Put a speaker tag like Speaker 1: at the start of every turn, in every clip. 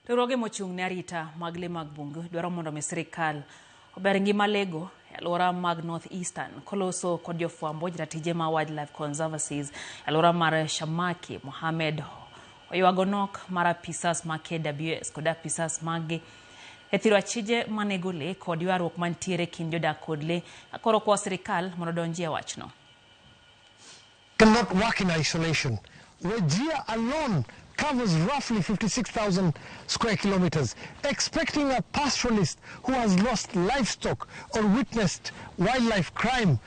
Speaker 1: Riwruoge mochung' ne arita mag le mag bungu dwaro mondo mi sirikal ober ngima lego e alwora mag North Eastern. Koloso kod jofwambo, jatije ma Wildlife Conservancies e alwora mar Shamaki, Mohamed oywago nok mar apisas mag KWS kod apisas maggi e thiro achije manego le kod ywaruok mantiere kind jodak kod le. Koro kwa sirikal mondo odonjie e wachno.
Speaker 2: Cannot work in isolation. Wajir alone covers roughly 56,000 square kilometers. Expecting a pastoralist who has lost livestock or witnessed wildlife crime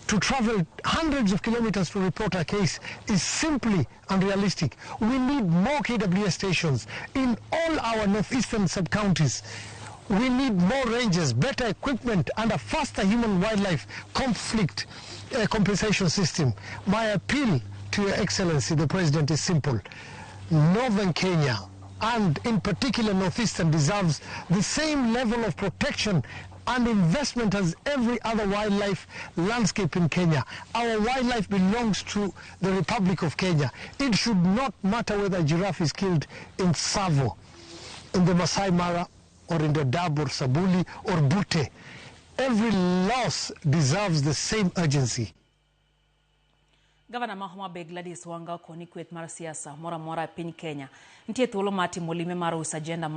Speaker 2: to travel hundreds of kilometers to report a case is simply unrealistic. We need more KWS stations in all our northeastern sub-counties. We need more rangers, better equipment, and a faster human-wildlife conflict compensation system. My appeal to Your Excellency, the President, is simple. Northern Kenya, and in particular Northeastern, deserves the same level of protection and investment as every other wildlife landscape in Kenya. Our wildlife belongs to the Republic of Kenya. It should not matter whether a giraffe is killed in Tsavo, in the Masai Mara, or in the Dadaab or Sabuli or Bute. Every loss deserves the same urgency.
Speaker 1: Gavana ma Homa Bay Gladys Wanga okoni kweth mar siasa moro amora e piny Kenya nitie thuolo mar timo limbe mar uso agenda.